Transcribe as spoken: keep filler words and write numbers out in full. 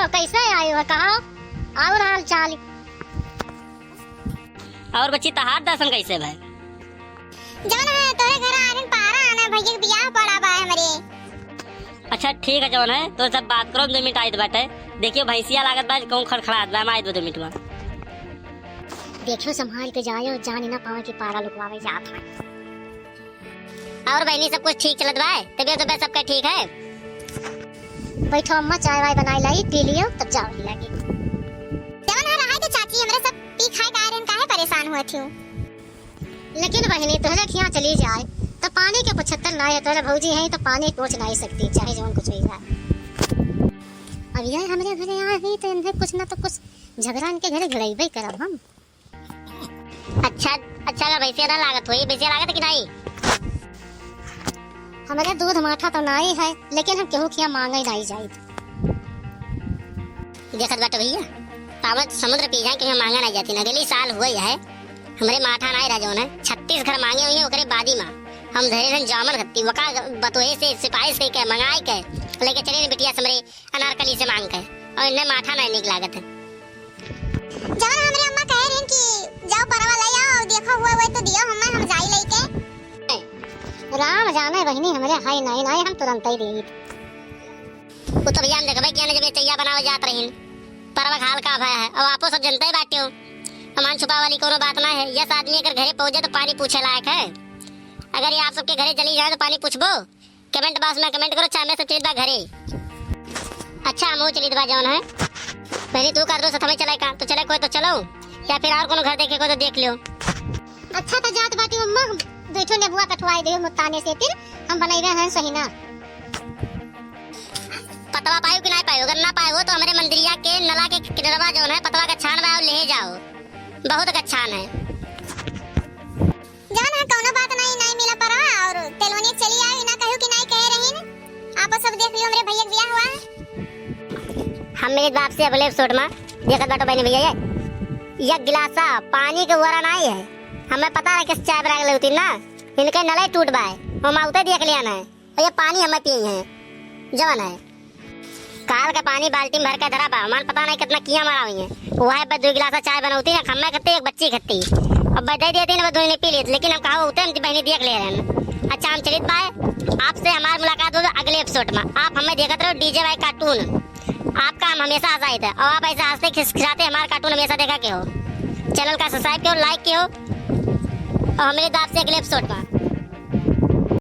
तो कैसे आयो है, कहो और हाल चाल? और बच्ची, तहार दर्शन कैसे भए? जवन है तोरे घर आने पारा आना, भैया के बियाह पड़ा बा हमरे। अच्छा ठीक है, जवन है तो सब बात करो, दो मिनट आइत बाटे। देखियो भैंसिया लागत बा, कहूँ खड़खड़ात बा, हम आइत बा दो मिनट में। देखियो संभाल के जायो, जान ही ना पावे कि पारा लुकवावे जात है। और बहनी, सब कुछ ठीक चलत बा? तबियत उबियत सबके ठीक है? बैठो अम्मा, चाय वाय बनाई लाई, पी लियो, तब जाओ ही लगे। जवन है रहाई तो चाची, हमरे सब पी खाए के आए रहन, काहे परेशान हुआ थी? लेकिन बहनी, तोहरे खियाँ चली जाए, तो पानी के पचहत्तर ना है, तोहरे भौजी हैं, तो पानी पहुँच नहीं सकती, चाहे जवन कुछ हो जाए। अब ये हमरे घरे आए हैं, तो इन्हें कुछ ना तो कुछ झगड़ा इनके घरे भिड़ाइबे करब हम। अच्छा, अच्छा, अगर भैंसिया ना लागत होई, भैंसिया लागत कि नहीं? हमरे दूध माठा तो नाई है, लेकिन हम केहू खिया मांगे नाई जाइत। देखत बाटे भैया, पावन समुद्र पी जाए, केहू मांगे नाई जाती ना। अगली साल हुआ यह है, हमरे माठा नाई रह जौन है, छत्तीस घर मांगे हुई हैं, ओकरे बादी माँ हम धरे रहन जामन खत्ती, वका बतोहे से सिपाही से के मंगाई के लेके चले न बिटिया से हमरे अनारकली से मांग के, और इन्हें माठा नाई निक लागत है। जवन हमरे अम्मा कहे रहिन कि जाओ परवा ले आओ, देखो हुआ हुआ तो दियो हमें, हम जाई लेके। राम जाने बहिनी, हमरे हाय नाई नाई, हम तुरंत ही देई। वो तो भैया हम देखबे किया ना, जब ये चैया बनावे जात रहिन, परवा के हाल का भय है। अब आपो सब जनते ही बाटियो, अमान छुपा वाली कोनो बात ना है। यस आदमी अगर घरे पहुंचे तो पानी पूछे लायक है। अगर ये आप सबके घरे चली जाए तो पानी पूछबो? कमेंट बॉक्स में कमेंट करो, चाहे मैं सब चलित बा घरे। अच्छा, हम चलित बा जौन है। पहले तू कर दो, साथ में चले का? तो चले कोई तो चलो, या फिर और कोनो घर देखे कोई तो देख लियो। अच्छा, तो जात बाटी अम्मा, हम दो ठो नेबुआ कटवाए दे मुत्ताने से, फिर हम बनैबे हैं सही ना। पतवा पायो कि ना पायो? अगर ना पायो तो हमरे मंदिरिया के नला के किनरवा जौन है, पतवा का छान बा, ले जाओ, बहुत का छान है। जवन है, कौनो बात नहीं, नहीं मिला परवा, और तेलवनिया चली आयो, ना कहू कि नहीं कहे रही न। आप सब देख लियो, हमरे भैया के बियाह हुआ है। हम मेरे बाप से अगले एपिसोड में देखत बाटो बहनी भैया, ये एक गिलासा पानी के वरा नहीं है, हमें पता है किस चाय बना के लेती ना, इनके नले टूट बाय, हम आउते देख लिया ना। और ये पानी हमें पिए हैं, जवन है। काल का पानी बाल्टी में भर के धरा बा, हमार पता नहीं कितना किया मारा हुई है। वह बस दो गिलास चाय बनौती है, हमें खत्ती, एक बच्ची खत्ती। अब बस दे देती ना, बस दोनों ने पी लेती, लेकिन हम कहा होते हम बहनी देख ले रहे हैं। अच्छा, हम चलित बाय, आपसे हमारी मुलाकात होगी अगले एपिसोड में। आप हमें देखत रहो डीजे वाई कार्टून, आपका हम हमेशा हंसाइत है, और आप ऐसे हंसते खिसखिसाते हमारा कार्टून हमेशा देखा के हो। चैनल का सब्सक्राइब करो, लाइक करो, और हमें आपसे अगले एपिसोड में।